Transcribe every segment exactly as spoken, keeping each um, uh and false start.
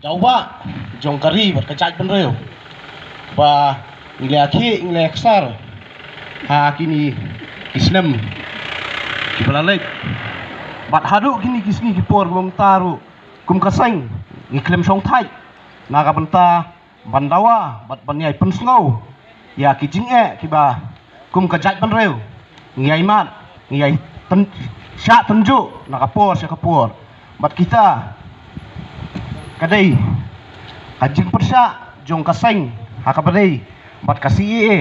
Dawa jong ka ri bad ka jaitbynriew ba ngi la khie ngi la ksar ha kine ki snem kiba la leit. Bad haduh kine ki sngi ki por ba mynta ruh kum ka seng ngi khlem shong thait na ka bynta ban dawa bad ban ïai pynsngew ïa ki jingeh kiba kum ka jaitbynriew ngi ïai mad, ngi ïai tyn-, shah tynjuh na ka por sha ka por. Bad kita ka dei ka jingpyrshah jong ka seng ha kaba dei bad ka C A A.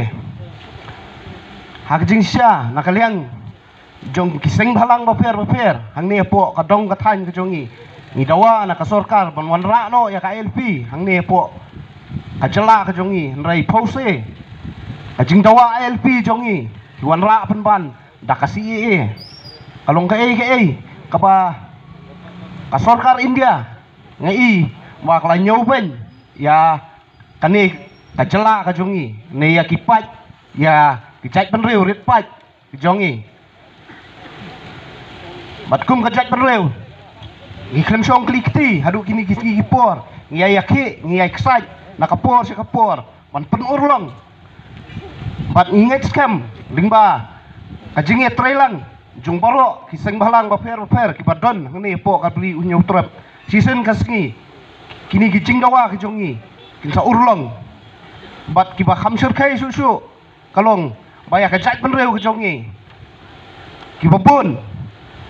Ha ka jingshisha na ka liang jong ki seng bhalang bapher bapher hangne hapoh ka dong ka thaiñ ka jong ngi, ngi dawa na ka sorkar ban wanrah noh ïa ka I L P hangne hapoh ka jylla ka jong ngi, hynrei phewse ka jingdawa I L P jong ngi ki wanrah pynban da ka C A A. Ka long kaei kaei kaba ka sorkar India nga i ba ka la ñiewbeiñ ïa kane ka jylla ka jong ngi ne ïa ki paid, ïa ki jaitbynriew rit paid ki jong ngi. Bad kum ka jaitbynriew ngi khlem shong kli kti haduh kine ki sngi ki por, ngi ïai ïakhih, ngi ïai ksait na ka por sha ka por ban pynurlong. Bad ngi ngeit skhem lyngba ka jingïatreilang jong baroh ki seng bhalang bapher bapher kiba don hangne hapoh ka Ri U Hynñiewtrep. Shisien ka sngi kine ki jingdawa ki jong ngi kin sa urlong. Bad kiba kham shyrkhei shuh shuh ka long ba ïa ka jaitbynriew ka jong ngi kiba bun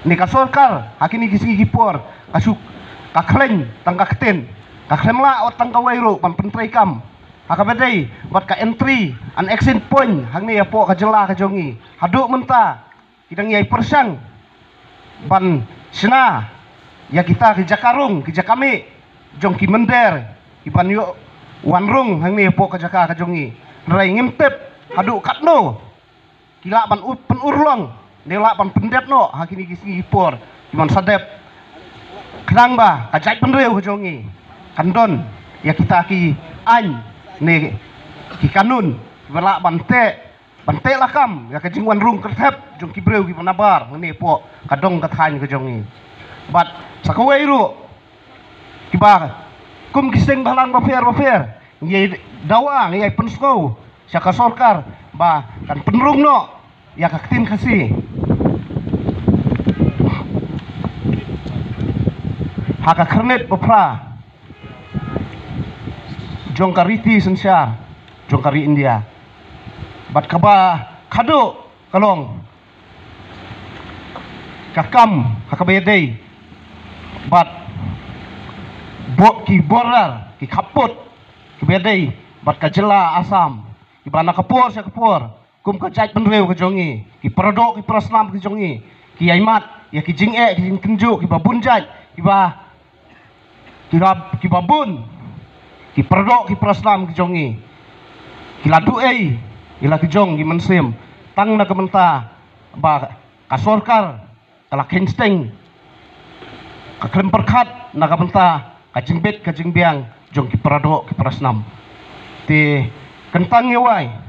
ne ka sorkar ha kine ki sngi ki por ka shu ka khleiñ tang ka ktien, ka khlem lah wat tang kawei ruh ban pyntreikam ha kaba dei bad ka entry and exit point hangne hapoh ka jylla ka jong ngi. Haduh mynta ki dang ïai pyrshang ban shna ïa kita ki jaka rung, ki jaka mih jong ki mynder kiban ïoh wan rung hangne hapoh ka jaka ka jong ngi. Hynrei ngim tip haduh katno ki lah ban u-, pynurlong ne lah ban pyndep noh ha kine ki sngi ki por kiban sa dep. Khnang ba ka jaitbynriew ka jong ngi kan don ïa kita ki aiñ ne ki kanun kiba lah ban teh, ban teh lakam ïa ka jingwan rung kyrthep jong ki briew kiba nabar hangne hapoh ka dong ka thaiñ ka jong ngi. Bad sa kawei ruh kiba kum ki seng bhalang bapher bapher ngi ïai dawa, ngi ïai pynsngew sha ka sorkar ba kan pynrung noh ïa ka ktien Khasi ha ka khyrnit baphra jong ka riti synshar jong ka ri India. Bad kaba khadduh ka long ka kam ha kaba ïadei bad bo-, ki border, ki khappud kiba ïadei bad ka jylla Assam, kiba na ka por sha ka por kum ka jaitbynriew ka jong ngi, ki paradoh ki parasnam ka jong ngi ki ïai mad ïa ki jingeh ki jingtynjuh kiba bun jait, kiba kiba, kiba bun ki paradoh ki parasnam ki jong ngi ki la duh ei ïa la ki jong ki mynsiem tang na ka bynta ba ka sorkar ka la kheiñ sting, ka khlem pyrkhat na ka bynta ka jingbit ka jingbiang jong ki paradoh ki parasnam. Te kyntang ïa wai